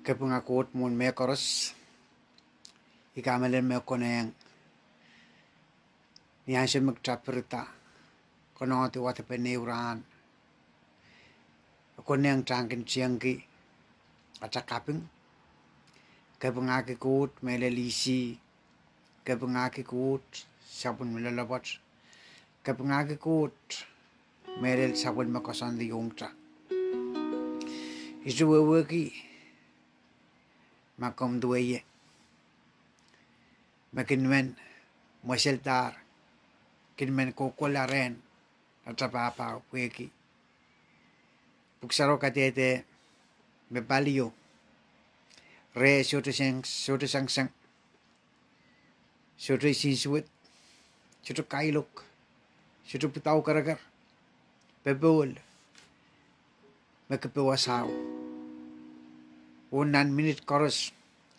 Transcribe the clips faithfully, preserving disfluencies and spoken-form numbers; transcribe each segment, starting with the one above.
Kapinga Koht mwohn mehkoaros. I kamehlele me konehng ni ansou me kita pirida, konehng wadawad pene ehu rahn, konehng tangkin tiengki ata kaping. Kapingahki Koht mehlel ih, kapingahki Koht sapwellime loalopwoat, kapingahki Koht mehlel sapwellime koasoandi ong kita. Ihte wehwehki ma komw duwehie me kin men mweseldahr, kin men kohkohla rehn ata pahpao pwehki Pwuhk Sarawi kadehde me palio, reh sohte seng, sohte sengseng, sohte nsensuwed, sohte kailok, sohte pwudau kereker, popohl me kipe wasao. Oh nan minit koaros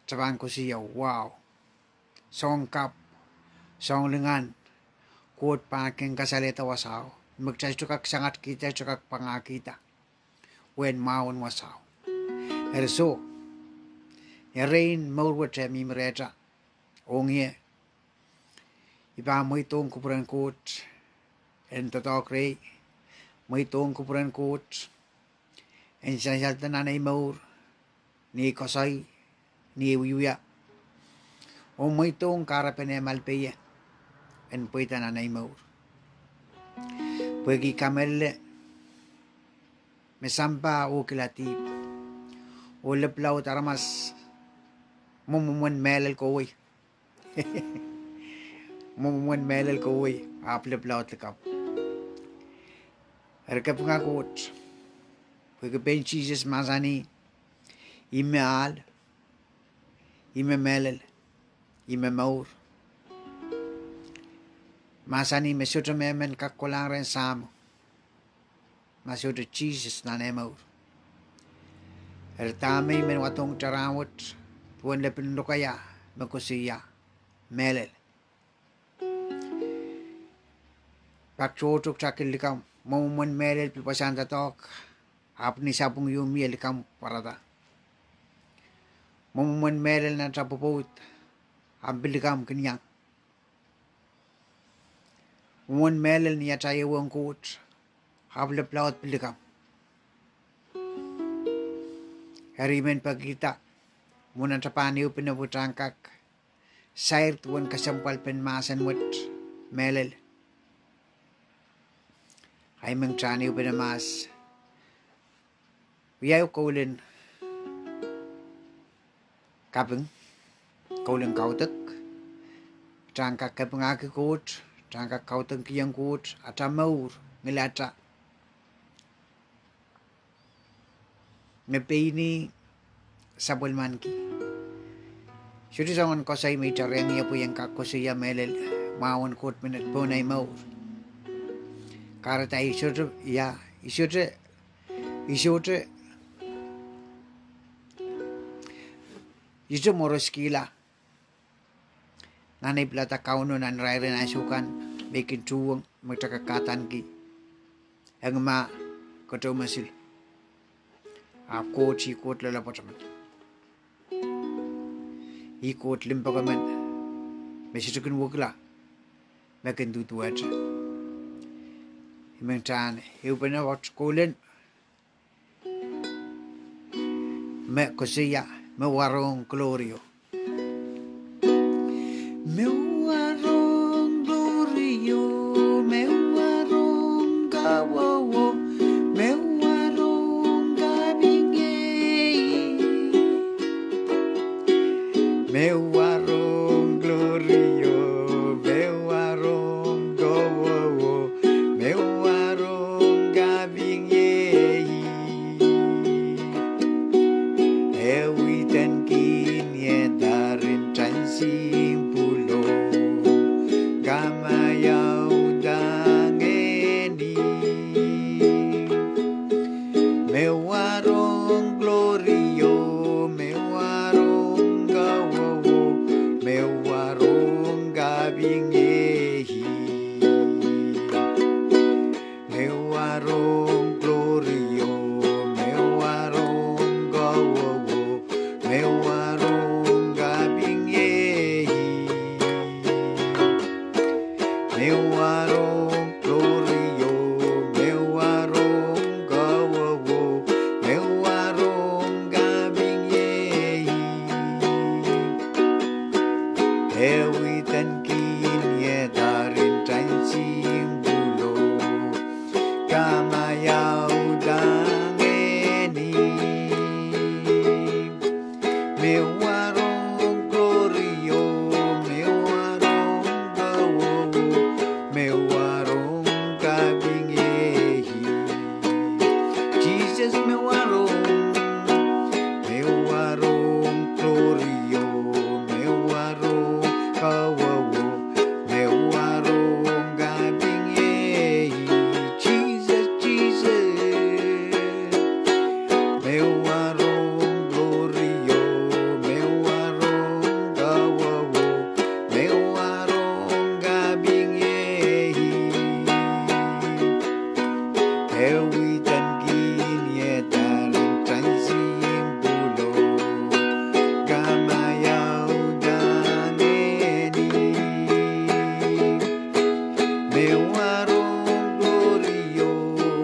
kita pahn koasoia, wow, soang kapw, soang lingan, Koht pahn kin kasalehda wasao me kita sohte kak sangatkihda, sohte kak pwangahkihda, oh en mwahun wasao. Eri soh, erein mour wet mihmi rehta, ong ie, I pahn mweidohng kupwuren Koht en doadoahk rehi, mweidohng kupwuren Koht en sansalda nan ei mour, ni ei koasoi, ni ei wiewia, oh mweidohng kahrepen eh malipei en pweida nan ei mour. Pwehki I kamehlele me sampah oh kila dihp, oh lepwul laud aramas, mwomwen mehlel kohwei, mwomwen mehlel kohwei, ahpw lepwul laud likamw. Eri kapinga Koht, pwehki pein Sises mahsanih, I me ahl, I me mehlel, I me mour. Mahsanih me sohte mehmen kak kolahng rehn Sahmo ma sohte Sises nan eh mour. Eri dahme I men wadohng kita rahnwet, duwen lepin lokaia me koasoia, mehlel. Pak tohto kita kin likamw, mwomwen mehlel pil pwasang doadoahk, ahpw ni sapwung ieu mie likamw pwarada. Mwomwen mehlel nan ata pwopwoud, ahpw pil likamw kin iang. Mwomwen mehlel ni ata ehuong Koht, ahpw lepwul laud pil likamw. Eri I men pekihda mwohn ata pahn ehupene pwe kita en kak sair duwen kesempwalpen mahsen wet, mehlel. Ahi men kita en ehupene mahs, wiahu koulen kaping, koulen kaudok. Kita en kak kapingahki Koht, kita en kak kaudokihong Koht ata mour, ngilatar me pein ih sapwellimaniki. Sohte soangen koasoi me kita rehng ie pwe I en kak koasoia mehlel, mwahun Koht menet pohn ei mour. Kahrehda I sohte, ia, I sohte, I sohte, I sohte mworeskihla nan ei pilada Kauno nan irair en ansou kan me I kin tuhwong me kita kak kahdaneki ong ma kotou me sil. Ahpw Koht, ih Koht loaloapwoat emen. Ih Koht limpoak emen me sohte kin wekila, me kin duduwehte. I men kita en ehupene wet koulen me koasoia, me warohng Glorio. Me warohng Glorio, me warohng kawowo, me warohng kaping iei. Me warohng Glorio, me warohng kawowo, me warohng kaping iei. E widen kin iedaren tansipwulo, kamaiauda ngehnih. Me warohng Glorio, me warohng kawowo, me warohng kaping iei. Me warohng Glorio, me warohng kawowo, Me warohng glory o, me warohng kowe o, me warohng kaping iei. Ewi denkihn ie darin tansihmw pwulo, kamaiauda ngehni. Me warohng glory o, me warohng kowe o, me warohng kaping iei. Sises me warohng, me warohng glory o, me warohng kowe o, me warohng kaping iei. Sises, Sises. Me warohng glory o, me warohng kowe o, me warohng kaping iei. Ewi denkihn ie darin tansihmw pwulo, kamaiauda ngehni. Me warohng glory o,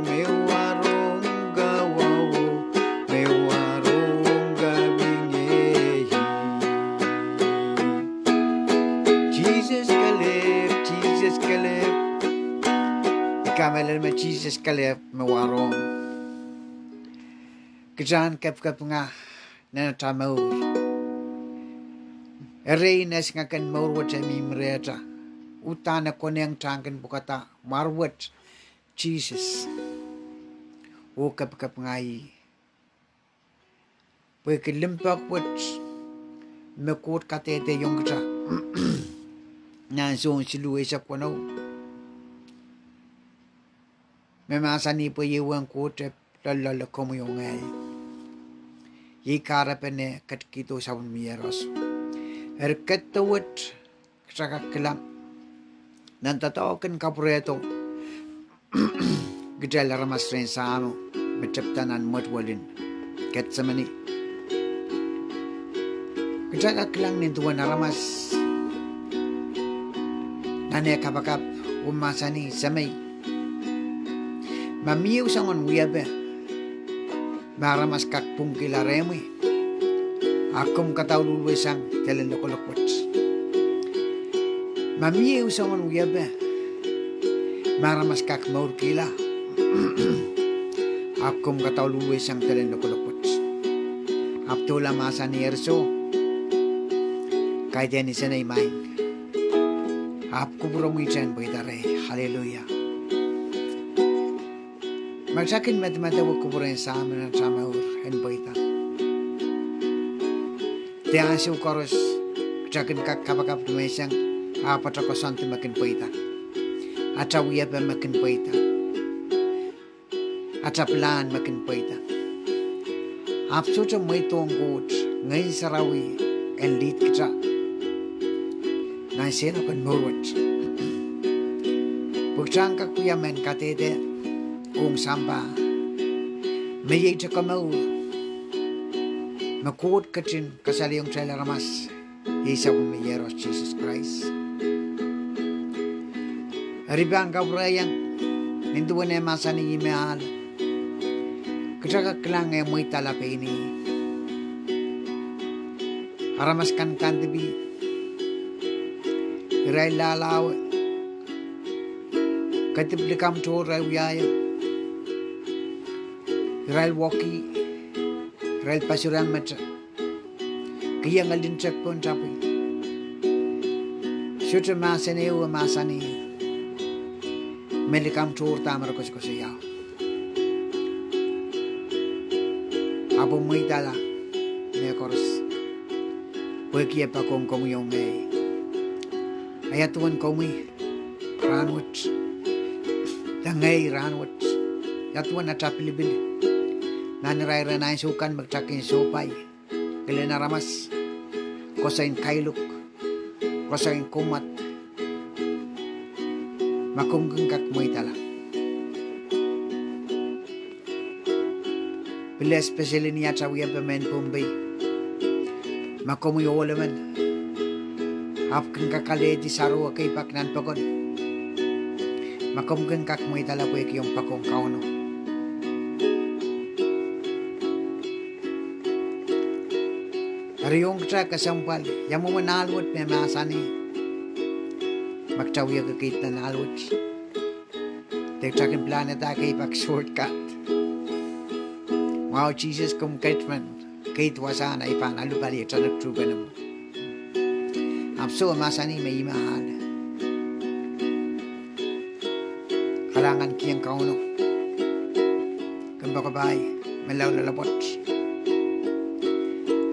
me warohng kowe o, me warohng kaping iei. Sises kelehpw, Sises kelehpw. I kamehlele me Sises kelehpw me warohng. Kitail en kapikapinga nan atail mour. Eri nan esingek en mour wet me mihmi rehtail, udahn e konehng kitail en kin pwukada mwahr wet Sises oh kapikapinga ih. Pwehki limpoak wet me Koht kadehdehiong kitail nan Sohn siluh eisek weneu, me mahsanih pwe iei uwen Koht epwiki loalloale komwi oh ngehi. Iei kahrepen e ketikihdo sapwellime iehros. Eri ketido wet kitail kak kilang nan doadoahk en kapwurehdo kitail aramas rehn Sahmo me tepida nan mwetuwel en Ketsemeni. Kitail kak kilang nin duwen aramas nan eh kapakap oh mahsanih, Semei, ma mie ehu soangen wiepe me aramas kak pwungkihla rehmwi, a komw kadaulohng sang delen lokolok wet. Ma mie ehu soangen wiepe me aramas kak mourkihla, a komw kadaulohng sang delen lokolok wet. Ahpw doula mahsanih, Eri soh, kaidehn insenei maing, ahpw kupwuromwi en pweida rehi. Aleluia. Ma kitail kin medemedewe kupwur en Sahmo nan atail mour en pweida, de ansou koaros kitail kin kak kapakap menseng, ahpw atail koasoandi me kin pweida, atail wiepe me kin pweida, atail pilahn me kin pweida. Ahpw sohte mweidohng Koht Ngehn Sarawi en lead kitail nan seiloak en mour wet. Pwe kitail en kak wia mehn kadehde ong sampah me iei komour me Koht ketin kasalehiong kitail aramas, iei sapwellime iehros Sises Krais. Eri pahn kapwurehiong nin duwen eh mahsanih, Ih me ahl, kitail kak kilang eh mweidala pein ih. Aramas kan kandipih, irail lahlahwe, kadipw likamw tohr irail wiahiong, irail wekih, irail pasurehiong mete, kihong lintek pohn tapwih. Sohte mahsen ehu e mahsanih me likamw tohr dahme re koasokoasoia, ahpw e mweidala mehkoaros, pwehki e poakohng komwi oh ngehi. A ia duwen komwi rahnwet, de ngehi rahnwet? Ia duwen atail pilipil nan irair en ansou kan me kitail kin sohpai kilelen aramas, koasoi en kailok, koasoi en kommwad? Ma komw kin kak mweidala, pil especially ni atail wiepe mehn Pohnpei, ma komwi ohl emen, ahpw kin kak alehdi sarawi kei pak nan pokon, Ma komw kin kak mweidala pwehki omw poakohng Kauno. Eri ong kitail kesempwal, ia mwomwen ahl wet me mahsanih me kitail wia kekeid nan ahl wet. De kitail kin pilahn dah kei pak shortcut. Mwahu Sises, komw keid men, keid wasahn ei pahn alu pali e tanek tuhpene mwo. Ahpw soh, mahsanih me ihme ahl. Kalahngan kihong Kauno. Kompoakepahi, menlau loalopwoat.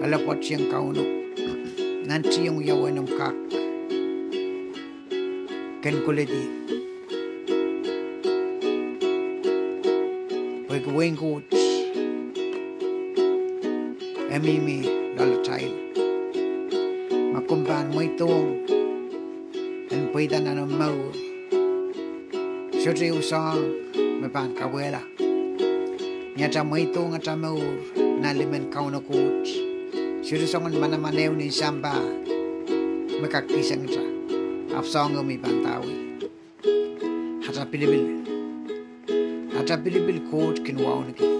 Loalopwoat ong Kauno. Nantihong wiawi en omw kak kin koledi. Pwehki wehin Koht e mihmi loalatail. Ma komw pahn mweidohng en pweida nan omw mour, sohte ehu soahng me pahn kauwehla. Ni atail mweidohng atail mour nan limen Kauno Koht, sohte soangen manaman ehu nin sampah me kak kihsang kitail. Ahpw soahng ehu me I pahn ndahwei, atail pilipil, atail pilipil Koht kin wauneki.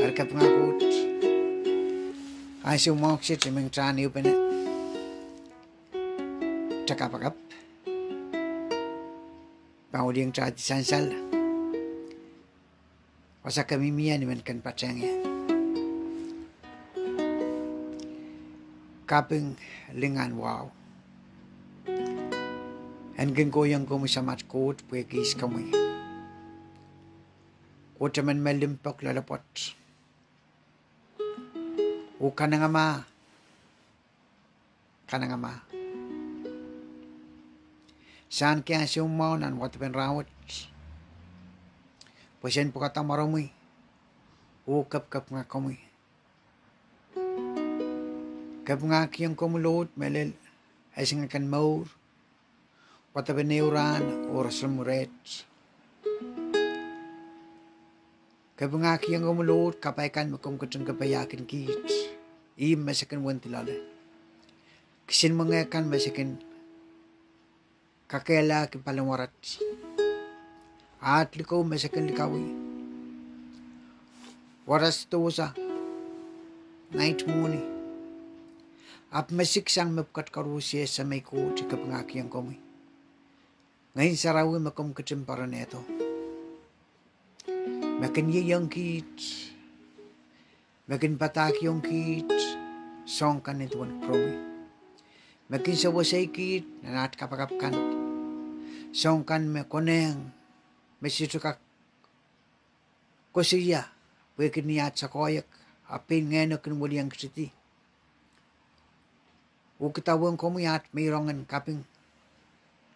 Eri kapinga Koht, ansou mwahu kiset I men kitail ehupene, kitail kapakap, pahn wilieng kitail di sansal. Wasa ke mihmi ie, I men kin patehng ie. Kaping, lingan, wahu. En kin kohiong komwi Samat Koht pwehki ihs komwi. Koht emen me limpoak loalopwoat oh kanengamah, kanengamah. Sahneki ansou mwahu nan wadepen rahnwet, pwe sen pwukada mwaromwi oh kapikapinga komwi. Kapingahkihong komwi Lord mehlel esingek en mour, wadepen ehu rahn oh roson reht. Kapingahkihong komwi Lord kapai kan me komw ketin kapaiahkin kiht, ihmw me se kin wendi loale, kisin mwenge kan me se kin kakehlaki paliwarat, aht likou me se kin likawih, waras dohsa, nait mwohni, ahpw me siksang mepwukat koaros, Semei Koht, I kapingahkihong komwi Ngehn Sarawi me komw ketin poaronehdo, me kin ieiang kiht, me kin padahkihong kiht soahng kan nin duwen kupwuromwi, me kin sewese kiht nan aht kapakap kan, soahng kan me konehng, me sohte kak koasoia, pwehki ni aht sakoahiek, ahpw pein Ngehno kin welian kitidi oh kidawehng komwi aht meirong en kaping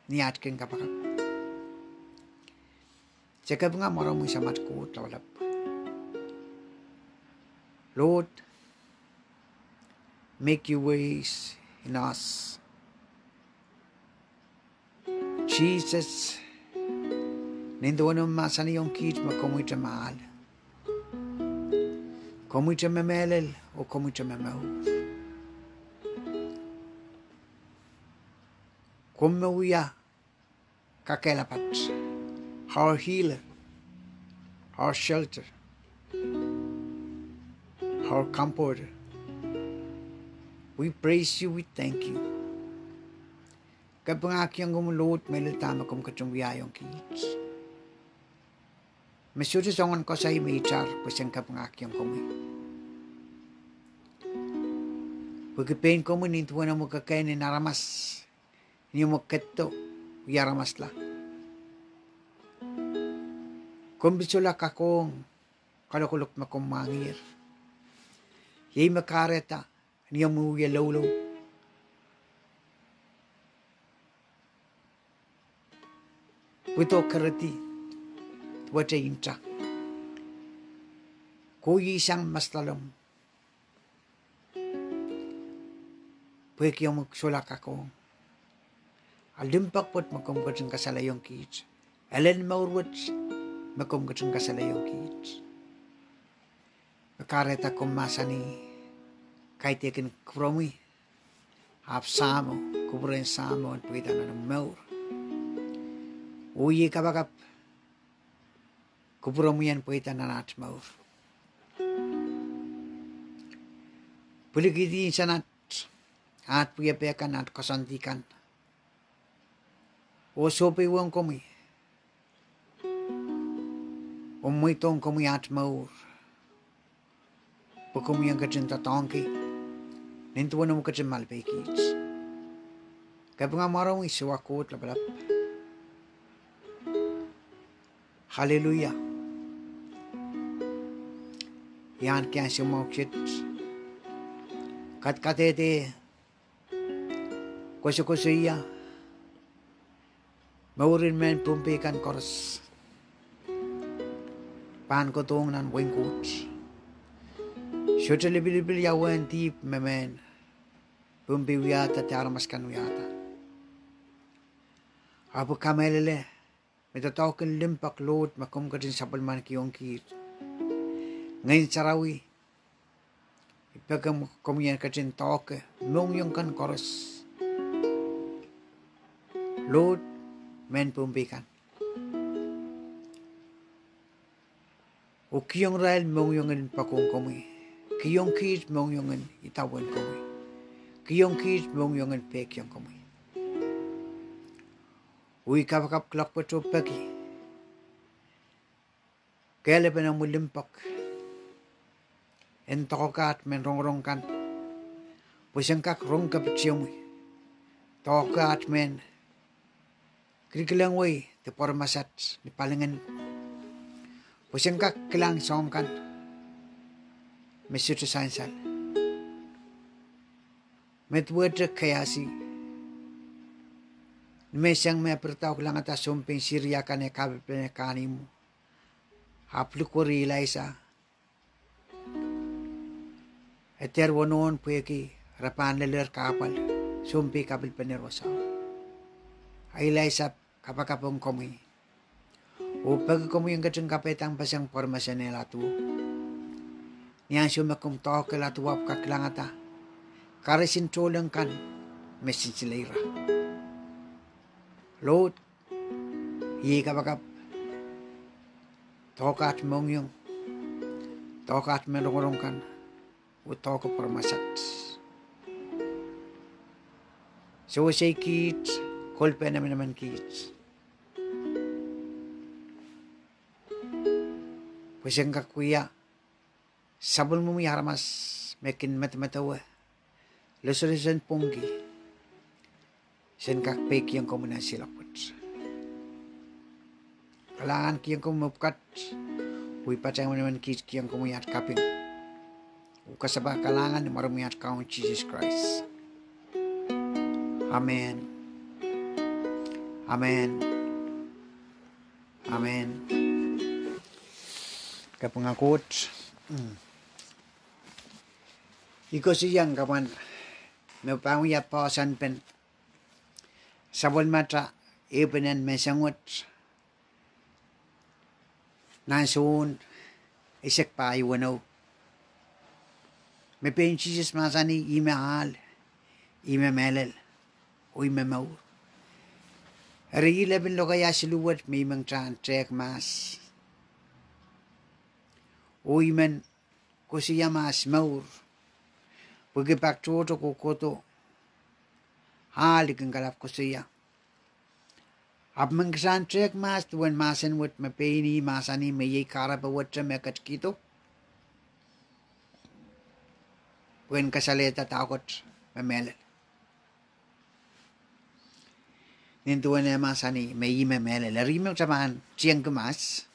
ni aht kin kapakap. Se kapinga mwaromwi Samat Koht Lapalap. Lord, make your ways in us. Sises, nin duwen omw mahsanihong kiht me komwihte me ahl, komwihte me mehlel oh komwihte me mour. Komw me wia kakehlapat, our healer, our shelter, our comforter. We praise you, we thank you. Kapingahkihong komwi Lord mehlel dahme komw ketin wiahiong kiht. Me sohte soangen koasoi me itar pwe sen kapingahkihong komwi, pwehki pein komwi nin duwen omw kekehn en aramas, ni omw ketido wia aramasla. Komw pil solahr kakohng kalokolok me komw mwahngiher. Iei me kahrehda ni omw wie loulou, pwido keredi, duwehte nta, kohieng sang mas loalomw, pwehki omw solahr kakohng. A limpoak wet me komw ketin kasalehiong kiht, elen mour wet me komw ketin kasalehiong kiht. Me kahrehda komw mahsanih, kaidehkin kupwuromwi, ahpw Sahmo, kupwuren Sahmo en pweida nan omw mour. Oh iei kapakap kupwuromwi en pweida nan aht mour. Pwilikihdi insenat aht wiepe kan, aht koasoandi kan, oh sohpeiong komwi, oh mweidohng komwi aht mour, pwe komwi en ketin doadoahngki nin duwen omwi ketin malpei kiht. Kapinga mwaromwi, Siohwa Koht Lapalap. Aleluia. I ahneki ansou mwahu kiht kadkadehde, koasokoasoia mouren mehn Pohnpei kan koaros pahn kohdohng nan wehin Koht. Sohte lipilipil ia uwen dihp me mehn Pohnpei wiahda de aramas kan wiahda. Ahpw I kamehlele me doadoahk en limpoak, Lord, me komw ketin sapwellimanikihong kiht. Ngehn Sarawi, I peki komwi en ketin doahke mohngiong kan koaros, Lord, mehn Pohnpei kan, oh kihong irail mohngiong en poakohng komwi, kihong kiht mohngiong en idawehn komwi, kihong kiht mohngiong en peikiong komwi. Oh I kapakap kuloak pwet oh peki kehlepen omwi limpoak en doahke aht mehn rongorong kan, pwe sen kak rong kepitiomwi, doahke aht mehn kilkilengwei de pwarmasat ni palingehn, pwe sen kak kilang soahng kan me sohte sansal. Me duwehte keasi, ni menseng me e pirida oh kilangada sounpein Siria kan eh kapilpilene kahnimwo, ahpw likweri Elaisa, e dehr wonohn pwehki re pahn lelehr kahpwal sounpei kapilpilene wasao. A Elaisa kapakap ong komwi oh peki komwi en ketin kapehdahng peseng pwaramasen eh ladu. Ni ansou me komw doahke ladu, ahpw kak kilangada karisin tohleng kan me sinsile ira, Lord, iei kapakap, doahke aht mohngiong, doahke aht mehn rongorong kan, oh doahke pwarmasat. Sewesei kiht, kolpehn emenemen kiht, pwe sen kak wia sapwellimomwi aramas me kin medemedewe losolosol en pwongki, sen kak peikiong komwi nan seiloak wet. Kalahngan kihong komwi mepwukat, oh I patehng emenemen kiht kihong komwi aht kaping oh kasapahl, kalahngan ni mwaren omwi aht Kaun Sises Krais. Amen. Amen. Amen. Kapinga Koht. I koasoiong kapwan me pahn wia poahsoanpen sapwellimatail ehupenen menseng wet nan Sohn eisek pahieu weneu, me pein Sises mahsanih, Ih me ahl, ih me mehlel, oh ih me mour. Eri ih lepin lokaia siluh wet me I men kitahn tehk mahs, oh I men koasoia mahs mour, pwehki pak tohto kohkohdo ahl I kin kalap koasoia. Ahpw men kitahn tehk mahs duwen mahsen wet me pein ih mahsanih me iei kahrepe wet me ketikihdo pwehn kasalehda dahkot me mehlel. Nin duwen eh mahsanih me ih me mehlel, eri ih me kitahn tiengki mahs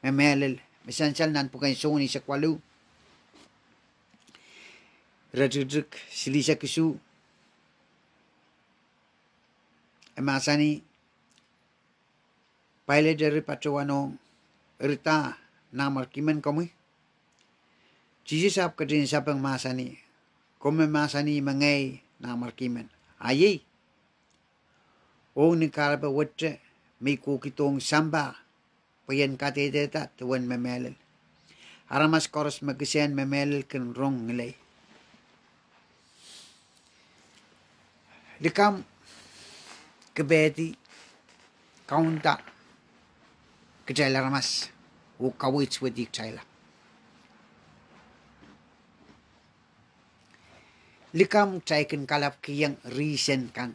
me mehlel, me sansal nan pwuken Sohn eisek waluh, iretikitik silihsek isuh. E mahsanih, Pailet eri patohwanohng, Eri dah, Nanmwarki men komwi? Sises ahpw ketin sapeng mahsanih, Komw me mahsanih me ngehi Nanmwarki men. A iei, ong ni kahrepe wet me I kohkihdohng sampah pwe I en kadehdehda duwen me mehlel, aramas koaros me kisehn me mehlel kin rong ngilei. Likamw kipehdi kaunda kitail aramas oh kaweid suwedih kitailla. Likamw kitail kin kalapw kihong reason kan.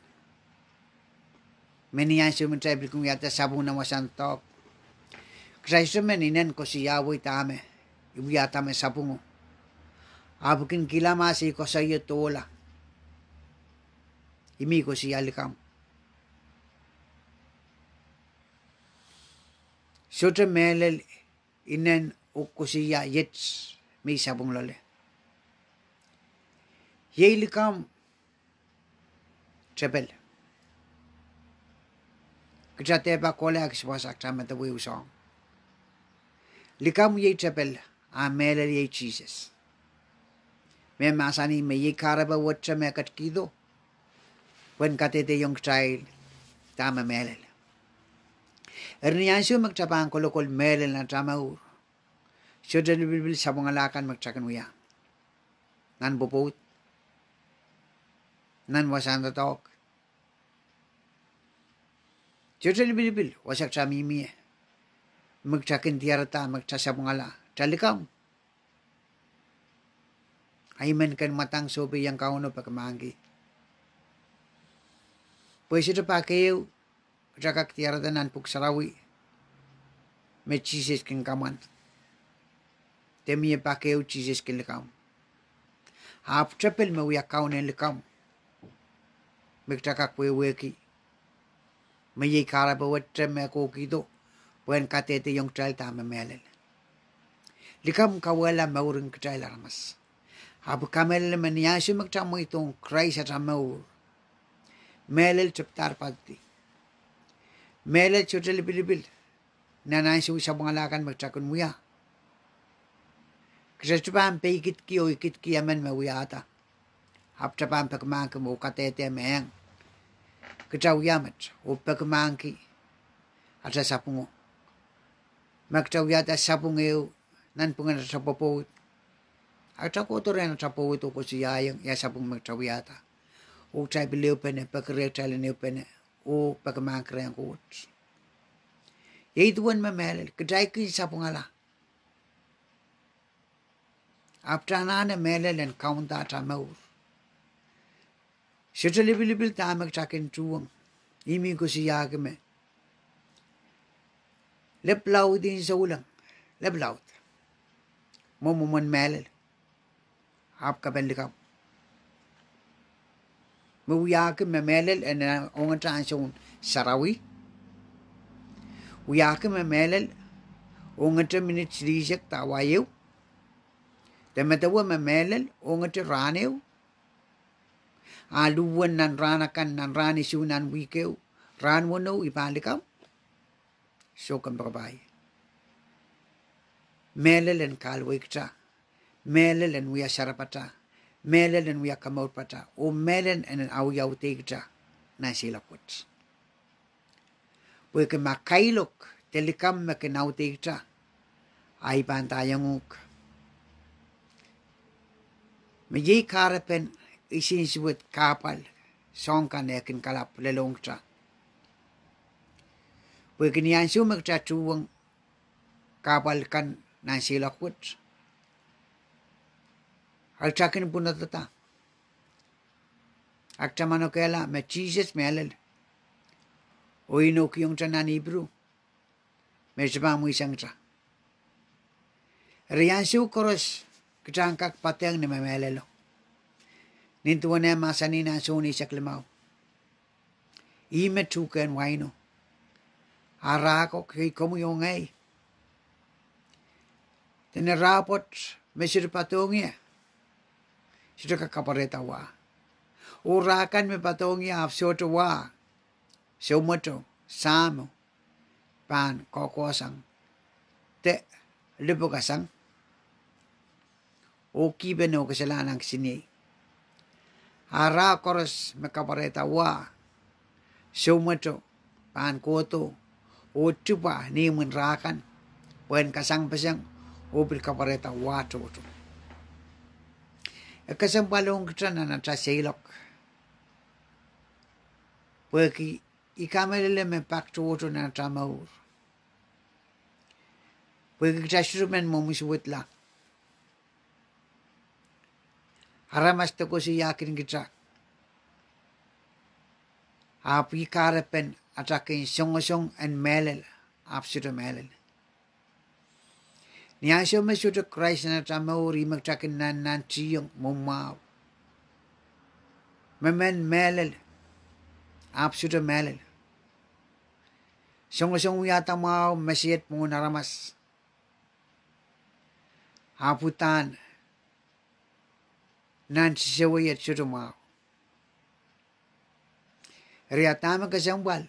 Me ni ansou me kitail pil kin wiahda sapwung nan wasahn doadoahk, kitail sohte men inenen koasoiahwei dahme I wiahda me sapwungo. Ahpw I kin kihla ma se I koasoia doula, I mih koasoia likamw. Sohte mehlel inenen oh koasoia iet me I sapwung loale. Iei likamw tepel. Kita dehpa kohla kiswas, kita medewe soahng. Likamw iei tepel, a mehlel iei Sises. Me mahsanih me iei kahrepe wet me ketikihdo pwehn kadehdehiong kitail dahme mehlel. Eri ni ansou me kita pahn kolokol mehlel nan ata mour, sohte lipilipil sapwungala kan me kita kin wia nan pwopwoud, nan wasahn doadoahk. Sohte lipilipil wasa kita mihmi ie, me kita kin diarada, me kita sapwungala, kita likamw. Ahi men ken mwadang sohpeiong Kauno, peki mahkki. Pwe sohte pak ehu kita kak diarada nan Pwuhk Sarawi me Sises kin kamwan, de mie pak ehu Sises kin likamw. Ahpw tepel me wia kaun en likamw me kita kak wehwehki me iei kahrepe wet me kohkihdo pwehn kadehdehiong kitail dahme mehlel. Likamw kauwehla mouren kitail aramas. Ahpw I kamehlele me ni ansou me kita mweidohng Krais ata mour, mehlel tepdahr poadidi. Mehlel sohte lipilipil nan ansou sapwungala kan me kita kin wia. Kita sohte pahn peikidki oh ikidki emen me wiahda, ahpw kita pahn peki mahkki oh kadehde me eng, kita wia met oh peki mahkki ata sapwungo. Ma kita wiahda sapwung ehu nanpwungen ata pwopwoud, a kita kohdo rehn ata pwopwoud oh koasoiaiong ia sapwung me kita wiahda, oh kita pil ehupene, peki rehtail en ehupene, oh peki mahkki rehn Koht. Iei duwen me mehlel, kitail kin sapwungala. Ahpw kita anahne mehlel en kaunda ata mour. Sohte lipilipil dahme kita kin tuhwong. Ih me I koasoiahki me lepwulaud en souleng, lepwulaud, mwomwen mehlel, ahpw kapehm likamw. Me wiahki me mehlel en ongete ansoun sarawi, wiahki me mehlel ongete minit silihsek de wa ehu, de medewe me mehlel ongete rahn ehu, a luhwen nan rahn akan, nan rahn isuh nan wihk ehu, rahn weneu I pahn likamw. Soh, kompoakepahi. Mehlel en kahluwei kita, mehlel en wia sarapata, mehlel en wia komourpata, oh mehlel en awiawihda kita nan seiloak wet. Pwehki ma kailok de likamw me kin awiawihda, a I pahn ndaiong uhk me iei kahrepen isinsuwed kahpwal soahng kan eh kin kalap lelohng kita. Pwehki ni ansou me kita tuhwong kahpwal kan nan seiloak wet, a kita kin pwunodada, a kita manokehla me Sises mehlel, oh inoukiong kita nan Ipru me sohte pahn mweisang kita. Eri ansou koaros kita en kak patehng ni me mehlelo. Nin duwen eh mahsanih nan Sohn eisek limau, ih me tuhkehn waino, a rah ko iei komwi oh ngehi. Dene rah pwoat me sohte poadohng ie, sohte kak kapwarehda wah. Oh rah kan me poadohng ie ahpw sohte wah, soumweto, sahmo pahn kohkohsang de lipwukasang oh kihpene oh keselahnang kisiniei. A rah koaros me kapwarehda wah, soumweto pahn kohdo oh tipwa ni imwin rah kan pwehn kasangpeseng oh pil kapwarehda wah tohto. E kesempwalohng kita nan ata seiloak, pwehki I kamehlele me pak tohto nan ata mour, pwehki kita sohte men mwomwen suwedla. Aramas de koasoiahkin kita, ahpw ih kahrepen ata kin songosong en mehlel, ahpw sohte mehlel. Ni ansou me sohte Krais nan ata mour, ih me kita kin nannantihong mwomwahu. Me men mehlel, ahpw sohte mehlel. Songosong wiahda mwahu me sehd mwohn aramas, ahpw uhdahn nan sewese wet sohte mwahu. Eri a dahme kesempwal?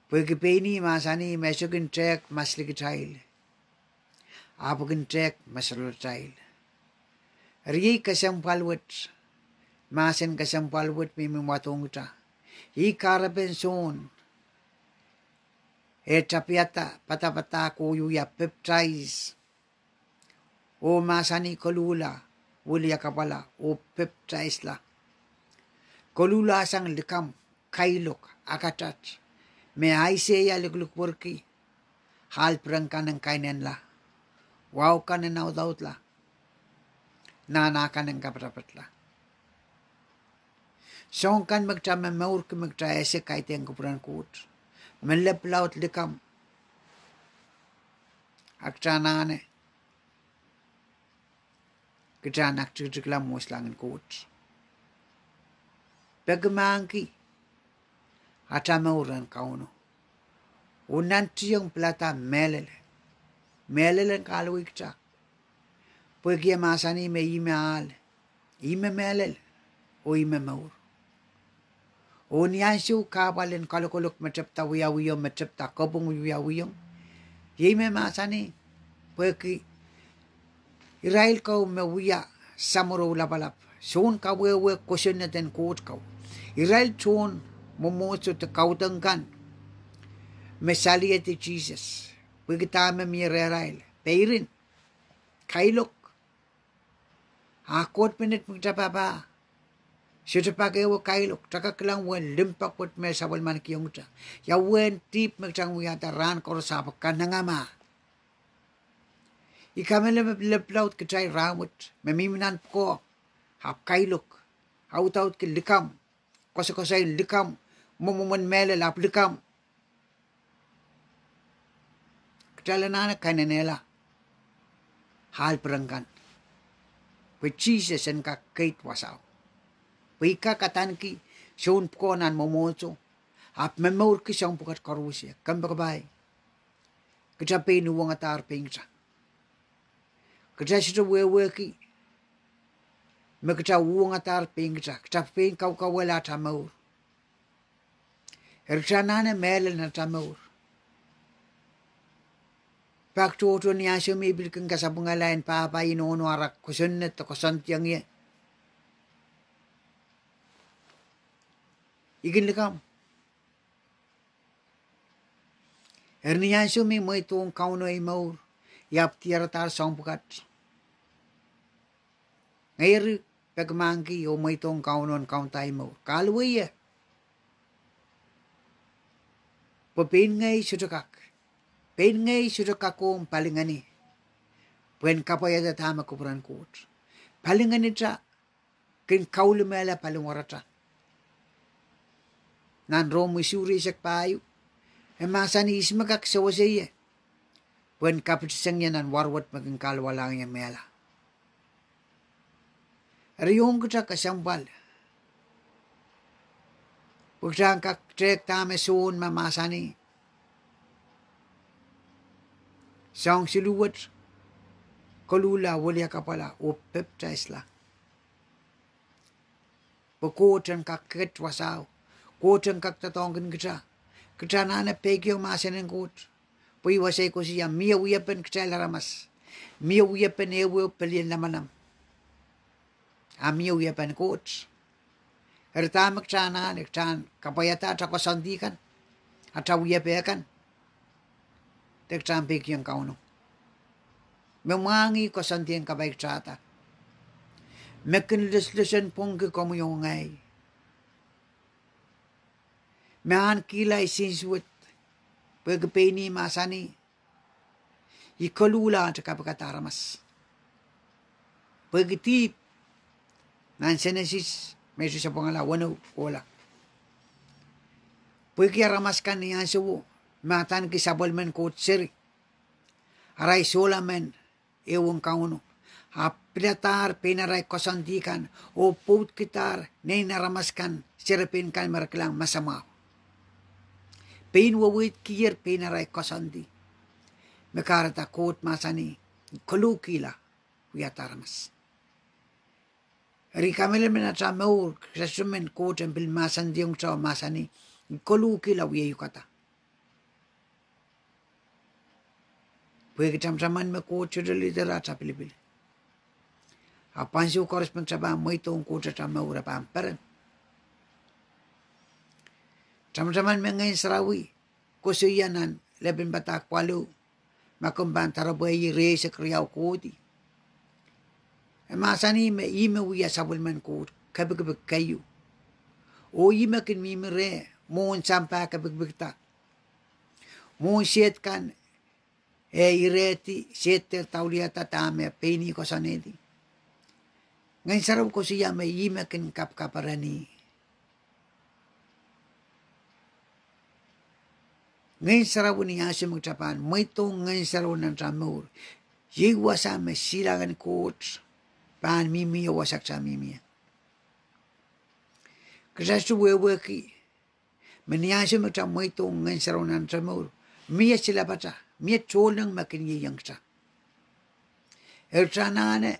Pwehki pein ih mahsanih me e sohte kin tehk maslikitail, ahpw e kin tehk masalatail. Eri iei kesempwal wet, mahsen kesempwal wet me I men wadohng kita. Ih kahrepen Sohn eh tapihada padapadahk oh wia pepdais, oh mahsanih, koluhla, wiliakapwala oh pepdaisla. Koluhla sang likamw, kailok, akatat, me Aiseia likilikwerki, ahl peren kan en kainenla, wahu kan en audaudla, nahna kan en kapatapatla. Soahng kan me kita momourki me kita ese kaidehn kupwuren Koht, me lepwul laud likamw, a kita anahne, kita en aktikitikla mwohnslangen Koht. Peki mahkki ata mour rehn Kauno, oh nantihong pilada mehlel. Mehlel en kahluwa kita, pwehki e mahsanih me ih me ahl, ih me mehlel, oh ih me mour. Oh ni ansou kahpwal en kalokolok me tepda wiawihong, me tepda kopwung wiawihong, iei me mahsanih, pwehki irail ko me wia samworo lapalap, Sohn kawehwe kosonned en Koht ko, irail tohn mwomwohdiso de kaudok kan me saliedi Sises, pwehki dahme mie rehrail? Peirin, kailok. A Koht menet me kita papah, sohte pak ehu kailok, kita kak kilang uwen limpoak wet me sapwellimanikiong kita, ia uwen dihp me kita wiahda rahn koaros ahpw kanengamah. I kamehlele me lepwul laud kitail rahnwet me mihmi nan pwukoa, ahpw kailok, audaudki likamw, koasokoasoai likamw, mwomwen mehlel ahpw likamw. Kitail anahne kainenehla ahl peren kan, pwe Sises en kak keid wasao, pwe I kak adaneki soun pwukoa nan mwomwohdiso, ahpw momourki soahng pwukat koaros. Kompoakepahi, kita pein uhwongadahr pein kita. Kita sohte wehwehki me kita uhwongadahr pein kita, kita pein kaukauwehla ata mour. Eri kita anahne mehlel nan ata mour. Pak tohto ni ansou me I pil kin kasapwungala en pahpa, inohno, ara kosonned de koasoandiong ie, I kin likamw. Eri ni ansou me I mweidohng Kauno ei mour, I ahpw diaradahr soahng pwukat. Ngehi eri peki mahkki oh mweidohng Kauno en kaunda ei mour. Kahluwa ie, pwe pein ngehi sohte kak, pein ngehi sohte kakohng palingehni pwehn kapwaiada dahme kupwuren Koht. Palingehnita kin kaulimehla paliwarata. Nan Rom isuh, rieisek pahieu, e mahsanih, ihs me kak sewese ie pwehn kapitisang ie nan war wet me kin kahluwalahng ie mehla? Eri ong kita kesempwal pwe kita en kak tehk dahme Sohn me mahsanih, soahng siluh wet, koluhla, wiliakapwala oh pepdaisla, pwe Koht en kak ket wasao, Koht en kak doadoahngkin kita. Kita anahne peikiong mahsen en Koht, pwe I wasa koasoia, mie wiepen kitail aramas, mie wiepen ehuehu pelien lamalam, a mie wiepen Koht. Eri dahme kita anahne? Kita en kapwaiada ata koasoandi kan, ata wiepe kan, de kita en peikiong Kauno me mwahngih koasoandi en kapaikitahda, me kin loslosonpwongki komwi oh ngehi. me ahnikihla insensuwed, pwehki pein ih mahsanih, I koluhla ahte kapikada aramas. Pwehki dihp, nan Senesis, me sohte sapwungala weneu kohla. Pwehki aramas kan ni ahnsowo, me adaneki sapwellimen Koht seri, arail sohla men ehuong Kauno, ahpw piladahr pein arail koasoandi kan, oh pwoudkidahr nein aramas kan, serepein kan me re kilang masamwahu. Pein weweidkier pein arail koasoandi. Me kahrehda Koht mahsanih, I koluhkihla wiahda aramas. Eri kamehlele me nan ata mour, kita sohte men Koht en pil mahsanihong kita, mahsanih, I koluhkihla wiahiukada. Pwehki tamataman me Koht sohte lihdi ata pilipil. Ahpw ansou koaros me kita pahn mweidohng Koht ata mour e pahn peren. Tamataman me Ngehn Sarawi koasoia nan lepin padahk waluh, ma komw pahn doaropwe ire eisek riau kohdi, e mahsanih me ih me wia sapwellimen Koht kepikipik keieu. Oh ih me kin mihmi reh mwohn sampah kepikipikda. Mwohn sehd kan e irehdi, sehd dehr dauliada dahme pein ih koasoanehdi. Ngehn Sarawi koasoia me ih me kin kapkapereni. Ngehn Sarawi, ni ansou me kita pahn mweidohng Ngehn Sarawi nan ata mour, iei wasa me silangin Koht pahn mihmi oh wasa kita mihmi ie. Kita sohte wehwehki me ni ansou me kita mweidohng Ngehn Sarawi nan ata mour, mie silapada, mie tohnleng me kin ieiang kita. Eri kita anahne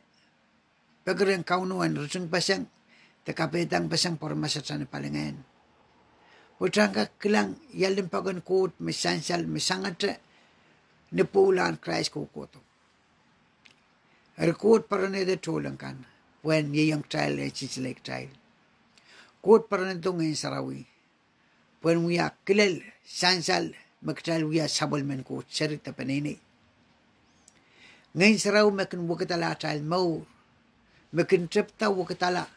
peki rehn Kauno en ritingpeseng de kapehdangpeseng pwe re masatail ni palingehn, pwe kita en kak kilang ia limpoak en Koht me sansal me sangete ni pwoulahn Krais kohkohdo. Eri Koht poaronehdo tohnleng kan pwehn ieiang kitail, en sinsile kitail. Koht poaronehdo Ngehn Sarawi pwehn wia kilel sansal me kitail wia sapwellimen Koht seri de peneinei. Ngehn Sarawi me kin wekidala atail mour, me kin tepda wekidala,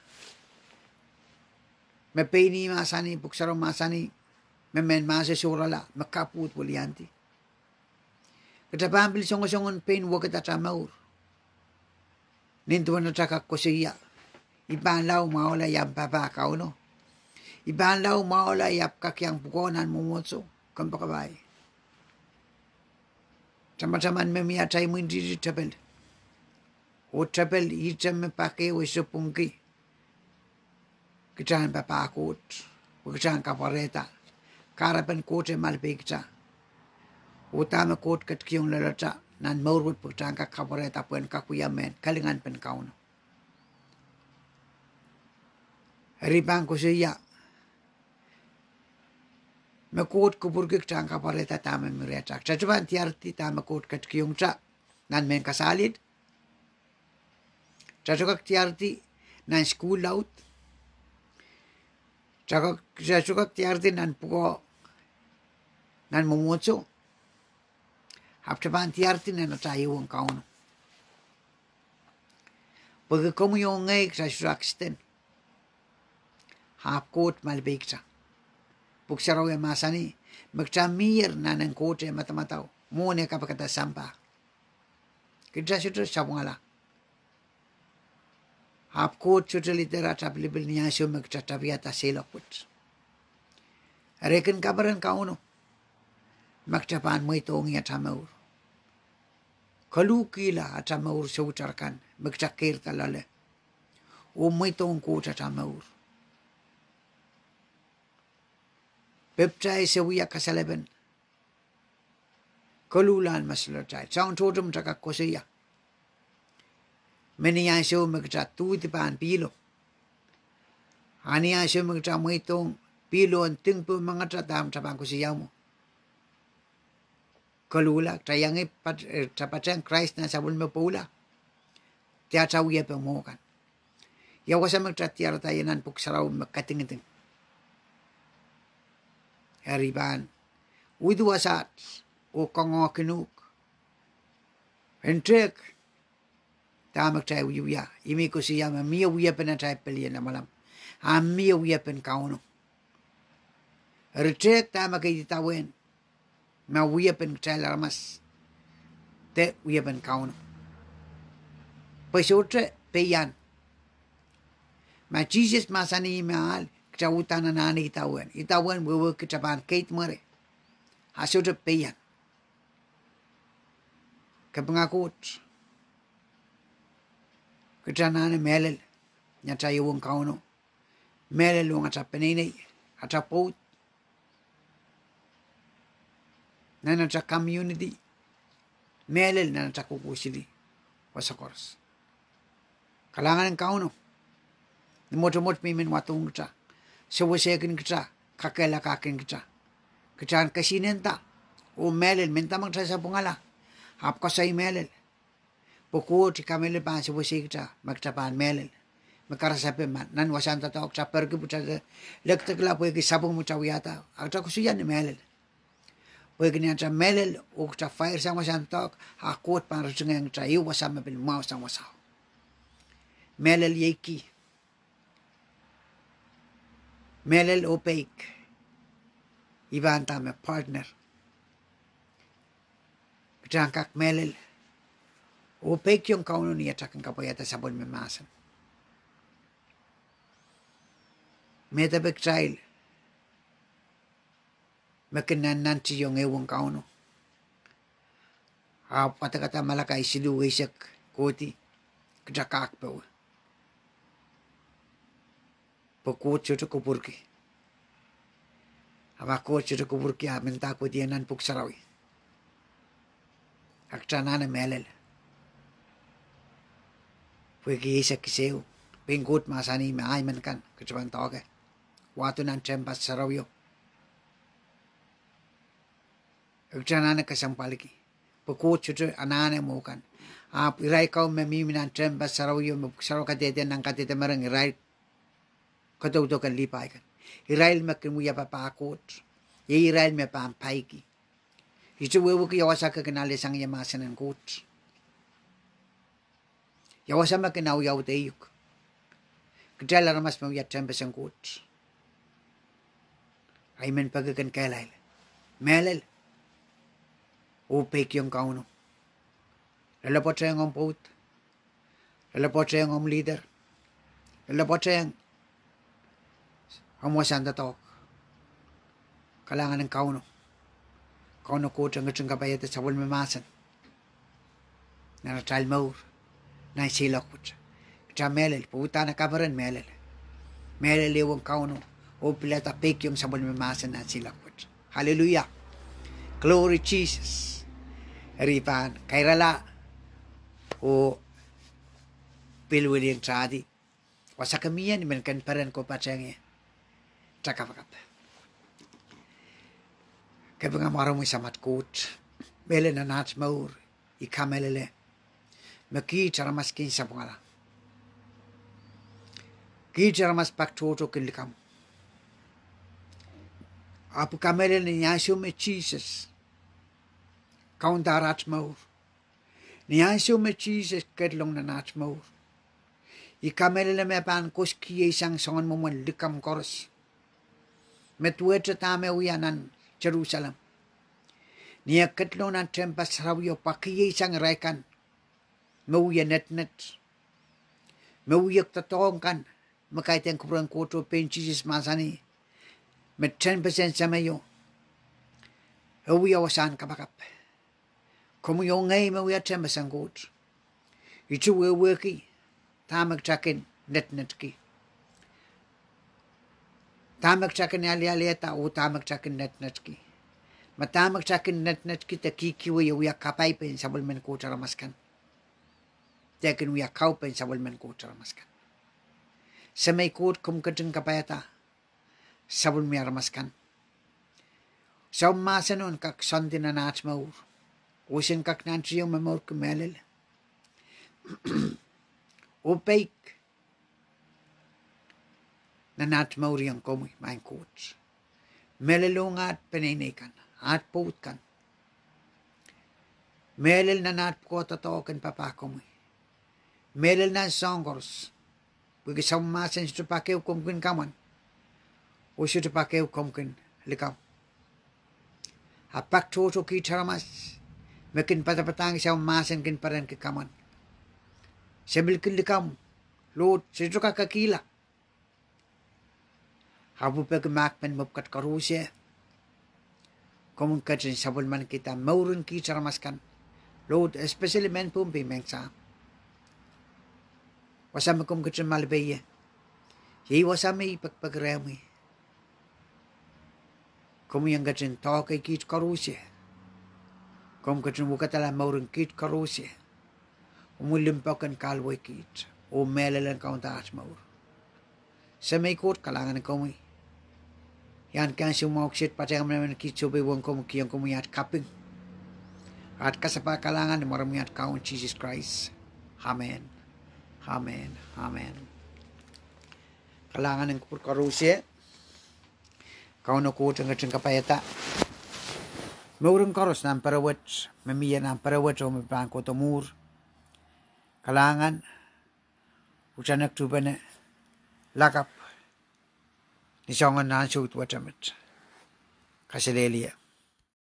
me pein ih mahsanih, pwuhk sarawio mahsanih, me mehn mahso sohrala me kapwuhd weliandi. Kita pahn pil songosongen pein wekid ata mour. Nin duwen ata kak koasoia, I pahn lao mwahula I ahpw papah Kauno. I pahn lao mwahula I ahpw kak iang pwukoa nan mwomwohdiso. Kompoakepahi. Tamataman me mie atail imwintihti tepel. Oh tepel ihte me pak ehu e sohte pwungki kita en papah Koht, pwe kita en kapwarehda kahrepen Koht e malipeikita, oh dahme Koht ketikihong loalata nan mour wet pwe kita en kak kapwarehda pwehn kak wia mehn kalinganpen Kauno. Eri I pahn koasoia me Koht kupwurki kita en kapwarehda dahme mi rehtail. Kita sohte pahn diardi dahme Koht ketikihong kita nan mehn kasalid. Kita sohte kak diardi nan sukuhl laud. Kita sohte kak diardi nan pwukoa nan mwomwohdiso. Ahpw kita pahn diardi nan atail ehuong Kauno. Pwehki komwi oh ngehi kita sohte accident. Ahpw Koht malipeikita. Pwuhk Sarawi mahsanih me kita mier nan en Koht eh madamadau mwohn eh kapikada sampah. Kita sohte sapwungala. Ahpw Koht sohte lihdi ata pilipil ni ansou me kita tapiada seiloak wet. Eri e kin kaperen Kauno ma kita pahn mweidohng ih ata mour, koluhkihla ata mour souitar kan me kita keirda loale, oh mweidohng Koht ata mour. Pepdais e wia kasalepen koluhlahn mosonotail. Soahng tohto me kita kak koasoia me ni ansou me kita duhdi pahn pihlo, a ni ansou me kita mweidohng pihlo en dingpou mengete, dahme kita pahn koasoia mwo? Koluhla, kita iang, eh, kita patehng Krais nan sapwellime pwoula, de ata wiepe mwo kan. Ia wasa me kita diarada ie nan Pwuhk Sarawi me kadingiding? Eri I pahn uhdi wasaht oh kangoangkin uhk en tehk dahme kitail wiewia. I men koasoia me mie wiepen atail pelien lamalam, a mie wiepen Kauno. Eri tehk dahme keid idawehn ma wiepen kitail aramas de wiepen Kauno. Pwe sohte peian. Ma Sises mahsanih me ahl, kitail uhdahn anahne idawehn. Idawehn wehwehki kitail pahn keid mwuri. A sohte peian. Kapinga Koht, kitail anahne mehlel nan atail ehuong Kauno, mehlel ong atail peneinei, atail pwoud, nan atail community, mehlel nan atail kohkohseli wasa koaros. Kalahngan en Kauno, ni mwotomwot me I men wadohng kitail, sewesehkin kitail, kakehlakahkin kitail, kitail en kesihnenda oh mehlel, mehnda ma kitail sapwungala, ahpw koasoi mehlel. Pwe Koht, I kamehlele, pahn sewesei kitail ma kitail pahn mehlel. Me karasepe ma nan wasahn doadoahk kitail perki pwe kitail lekdekla pwehki sapwung me kitail wiahda, a kitail koasoia ni mehlel. Pwehki ni atail mehlel oh kitail fairsang wasahn doadoahk, a Koht pahn ritingehng kitail ehu wasa me pil mwahusang wasao. Mehlel iei key. Mehlel oh peik, I pahn nda me partner. Kitail kak mehlel oh peikiong Kauno ni atail kin kapwaiada sapwellime mahsen. Medewe kitail me kin nannantiong ehuong Kauno, ahpw wadekada Malakai siluh eisek kohdi, kitail kak powe. Pwe Koht sohte kupwurki. A ma Koht sohte kupwurki, a mehnda kohdiong nan Pwuhk Sarawi. A kitail anahne mehlel. Pwehki eisek kis ehu, pein Koht mahsanih me ahi men kan kitail pahn doahke, wahdo nan tehnpas sarawio. E kitail anahne kesempwalki. Pwe Koht sohte anahne mwo kan. Ahpw irail ko me mihmi nan tehnpas sarawio me Pwuhk Sarawi kadehde nan Kadehde Mering, irail kadaudoken Lipai kan, irail me kin wia papah Koht, iei irail me pahn paiki. Ihte wehwehki ia wasa ke kin ale sang ie mahsen en Koht. Ia wasa me kin awiawihda uk. Kitail aramas me wia tehnpas en Koht, ahi men peki kin kehlail. Mehlel oh peikiong Kauno. Loalopwoatehng omw pwoud. Loalopwoatehng omw leader. Loalopwoatehng omw wasahn doadoahk. Kalahngan en Kauno. Kauno Koht en ketin kapaiada sapwellime mahsen nan atail mour nan seiloak wet. Kitail mehlel, pwe uhdahn e kaperen mehlel. Mehlel ehuong Kauno oh pilada peikiong sapwellime mahsen nan seiloak wet. Hallelujah. Glory Jesus. Eri I pahn kairala oh pil wiliandi wasa ke mie ni men kin peren ko patehng ie. Kitail kapakap. Kapinga mwaromwi Samat Koht, mehlel nan aht mour I kamehlele me kiht aramas kin sapwungala. Kiht aramas pak tohto kin likamw. Ahpw I kamehlele ni ansou me Sises kaunda aht mour, ni ansou me Sises ketilong nan aht mour, I kamehlele me pahn koasoieisang soangen mwomwen likamw koaros. Me duwehte dahme wia nan Serusalem, ni e ketilong nan tehnpas sarawio, pwakieisang irail kan me wie netnet, me wie doadoahk kan me kaidehn kupwuren Koht oh pein Sises mahsanih me tehnpas en Semeio. E wia wasahn kapakap. Komwi oh ngehi me wia tehnpas en Koht, ihte wehwehki dahme kitail kin netnetki, dahme kitail kin alealehda oh dahme kitail kin netnetki. Ma dahme kitail kin netnetki de kihkiwei e wia kapai pein sapwellimen Koht aramas kan, de kin wia kau pein sapwellimen Koht aramas kan. Semei Koht, komw ketin kapaiada sapwellimomwi aramas kan. Soangen mahsen en kak soandi nan aht mour, oh sen kak nantihong momourki mehlel oh peik nan aht mouriong komwi, maing Koht. Mehlel ong aht peneinei kan, aht pwoud kan. Mehlel nan aht pwukoa doadoahk en papah komwi. Mehlel nan soahng koaros, pwehki soangen mahsen sohte pak ehu komw kin kamwan, oh sohte pak ehu komw kin likamw. A pak tohto kiht aramas me kin padapadahngki sahm mahsen kin perenki kamwan. Se milki likamw, Lord, se sohte kak kekihla. Ahpw peki mahkpen mepwukat koaros, komw ketin sapwellimanikihda mouren kiht aramas kan, Lord, especially mehn Pohnpei, mehn Sahm. Wasa me komw ketin malipe ie, iei wasa me I pekipeki rehmwi. Komwi en ketin doahke kiht koaros. Komw ketin wekidala mouren kiht koaros. Omwi limpoak en kahluwa kiht oh mehlelen kaunda aht mour. Semei Koht, kalahngan komwi. Ian kansenamwahu kiset patehng emenemen kiht sohpeiwen komwi, kihong komwi aht kaping, aht kasapahl, kalahngan ni mwaren mwi aht Kaun Sises Krais. Amen. Amen. Amen. Kalahngan en kupwur koaros. Kauno Koht en ketin kapaiada mouren koaros nan pere wet, me mie nan pere wet oh me pahn kohdo mwuhr. Kalahngan, utanek tuhpene lakapw ni soangen ansou wet met. Kaselehlie.